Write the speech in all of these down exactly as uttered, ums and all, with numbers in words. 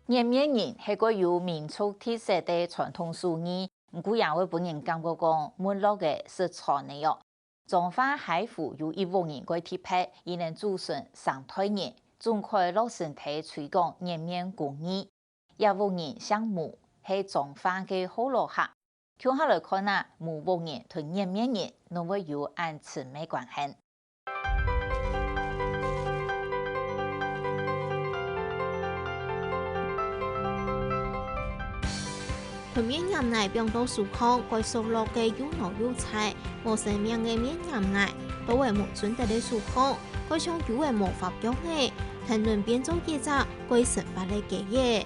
捏面人係个有民族特色个傳統手藝，毋過也會分人感覺講，沒落个食材呢哦。彰化海湖有一屋人个特別，佢等祖孫三代人，總開落身體推廣捏面工藝。這屋人姓吳，係彰化个河洛客。共下來看啊，吳屋人同捏面人，攏會有恁親密關係。 同面黏泥放到手項，該熟絡个又糯又柴，無生命个面黏泥，到位無準得个手項，該像有个無法用个，還能變做一隻該生活个雞仔。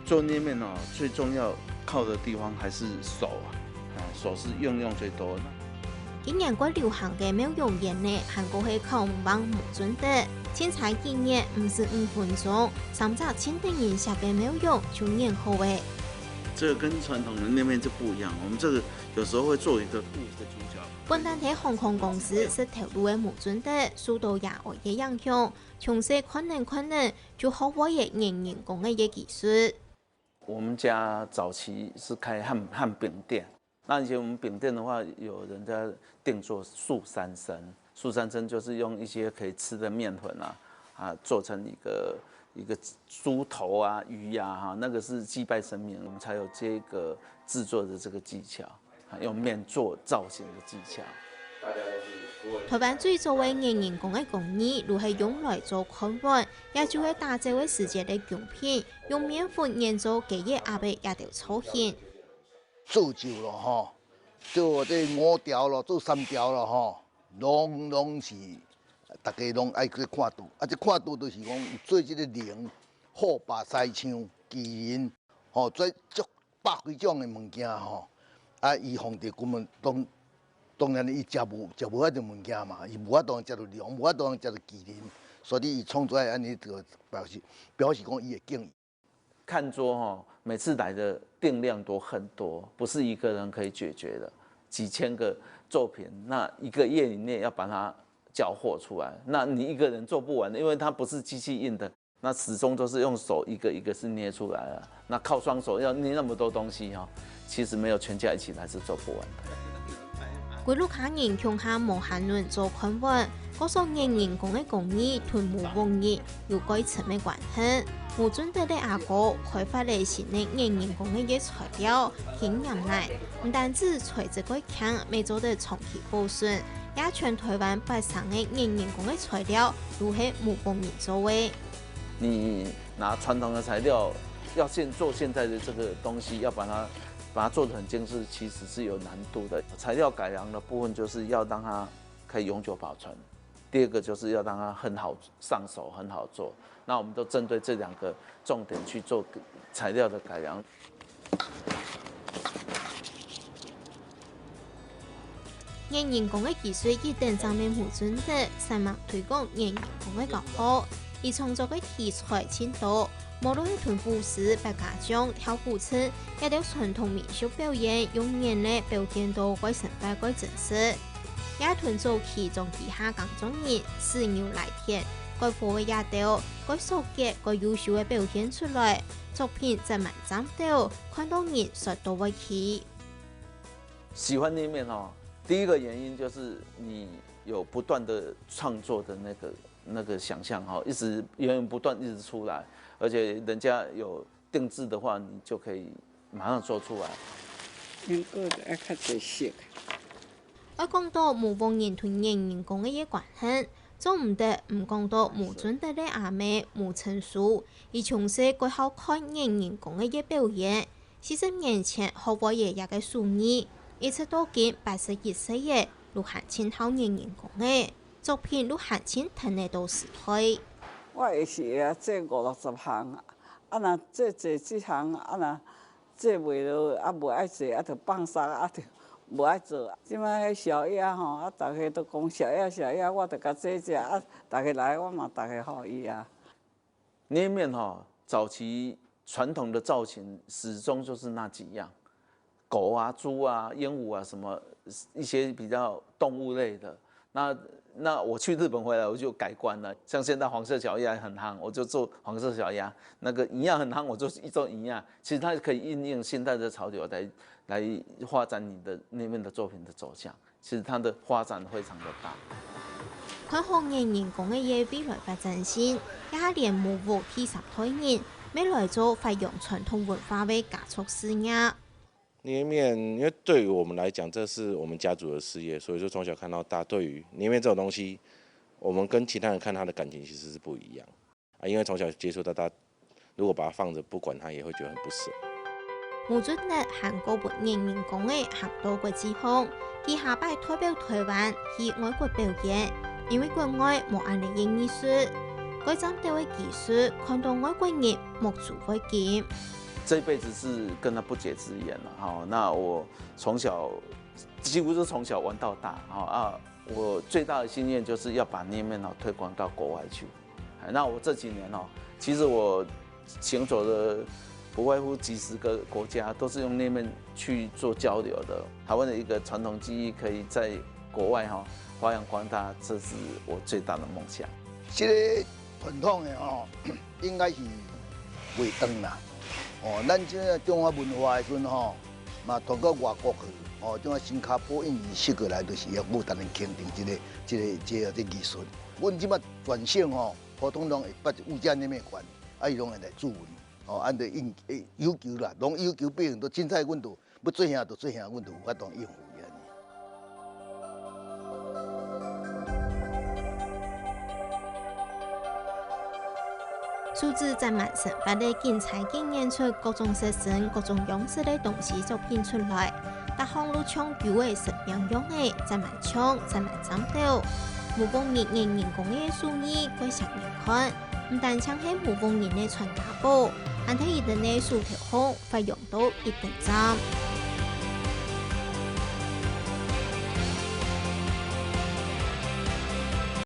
做捏面哦，最重要靠的地方还是手啊，啊，手是用用最多的。今年个流行个廟容煙呢，還過係靠毋幫無準得，清採幾日毋使五分鐘，三隻清得人惜个廟容就煙好欸。这个跟传统的面面就不一样，我们这个有时候会做一个布的主角。本旦係航空公司食頭路个無準得，受到野外个影響，從細看等看等就學會了捏人工个个技術。我们家早期是开汉汉饼店，那以前我们饼店的话，有人家定做素三牲，素三牲就是用一些可以吃的面粉啊，啊做成一个一个猪头啊、鱼呀、哈，那个是祭拜神明，我们才有这个制作的这个技巧，啊用面做造型的技巧。台灣最早个捏人工个工藝，就係用來做看碗，也就係打醮个時節个供品，用面粉捏做雞仔鴨仔這兜造型。 做久了吼，做這五條咯，做三條了吼，攏攏是大家攏愛去看圖。啊，這看圖就是講有做這个龍、虎、豹、獅、象、麒麟，吼，做足百幾種的物件吼。啊，伊皇帝根本當當然伊食無食無遐多物件嘛，伊無法度食到龍，無法度食到麒麟，所以伊創作按呢就表示表示講伊的敬意。 看桌哈，每次来的定量都很多，不是一个人可以解决的。几千个作品，那一个月以内要把它交货出来，那你一个人做不完的，因为它不是机器印的，那始终都是用手一个一个是捏出来的。那靠双手要捏那么多东西哈，其实没有全家一起来是做不完的。 歸屋下人共下無閒輪做看碗，各種捏人工个工藝同無屋人有蓋深个關係。無準得个阿哥開發了新个捏人工个个材料，輕黏泥，毋單止材質蓋輕，乜做得長期保存，也全台灣八成个捏人工个材料都係無屋人做个。你拿传统的材料，要现做现在的这个东西，要把它把它做得很精致，其实是有难度的。材料改良的部分就是要让它可以永久保存。第二个就是要让它很好上手，很好做。那我们都针对这两个重点去做材料的改良。 捏人工个技術一等正面無準得，煞猛推廣捏人工个教學。佢創作个題材盡多，無論係同舞獅、百家將、跳古鎮，這兜傳統民俗表演，用捏个表現到蓋生活蓋真實。也同早期種地下耕種人、駛牛犁田、割禾个這兜，蓋少見、蓋優秀个表現出來，作品正滿正兜，看到人煞都會去。 喜欢捏面哦，第一个原因就是你有不断的创作的那个那个想象哈，一直源源不断一直出来，而且人家有定制的话，你就可以马上做出来。用过个爱较侪色。愛講到無屋人同捏人工个个關係，做毋得毋講到無準得个阿姆吳成淑，佢從細蓋好看捏人工个个表演。四十年前學會了這个手藝，一直到今八十一歲了， 都還盡好捏人工个，作品都還盡跈得到時代。我也是會啊，做五六十項，啊若做做這項，啊若做袂落，啊無愛做，啊就放捒，啊就無愛做。這擺彼小鴨吼，啊逐家都講小鴨小鴨，我就共做一下，啊逐家來我嘛逐家予伊啊。 捏面哈，早期传统的造型始终就是那几样，狗啊、猪啊、鹦鹉啊，什么一些比较动物类的，那那我去日本回来，我就改观了。像现在黄色小鸭很夯，我就做黄色小鸭；那个银样很夯，我就做银样。其实它可以应用现代的潮流来来发展你的那边的作品的走向。其实它的发展非常的大。看好藝人工个个未來發展性，這下連木屋第三代人，乜來做發揚傳統文化个家族事業。捏面，因为对于我们来讲，这是我们家族的事业，所以说从小看到大。对于捏面这种东西，我们跟其他人看它的感情其实是不一样啊，因为从小接触到大，如果把它放着不管它，也会觉得很不舍。吴俊烈還過分藝人工个行到國際項，佢下擺代表台灣去外國表演，因為國外無恁樣个藝術，該站兜个技術看到外國人目珠會金。这一辈子是跟他不解之缘了哈。那我从小几乎是从小玩到大哈啊，我最大的心愿就是要把捏面哦推广到国外去。那我这几年哦，其实我行走的不外乎几十个国家，都是用捏面去做交流的。台湾的一个传统技艺可以在国外哈发扬光大，这是我最大的梦想。这个传统的吼，应该是袂断啦。哦，咱这个中华文化的时阵吼，嘛传到外国去，哦，像新加坡、印尼、泰国来，就是也无同人肯定这个、这个、这个、这个艺术。阮即马全省吼，普通人会捌有遮个物件，啊，伊拢会来注文，哦，按照应有求啦，拢有求，比如讲凊彩阮都 要做啥就做啥，阮就有法度應付伊安尼。樹枝載滿生活个景彩，經驗出各種色身、各種樣式个東西作品出來，逐項都像舊个生命樣仔，載滿像、載滿爭鬥。無縫人个人工个手藝，蓋想人看，毋單淨係無縫人个傳家寶，還係一等个手頭項，發揚到一等站。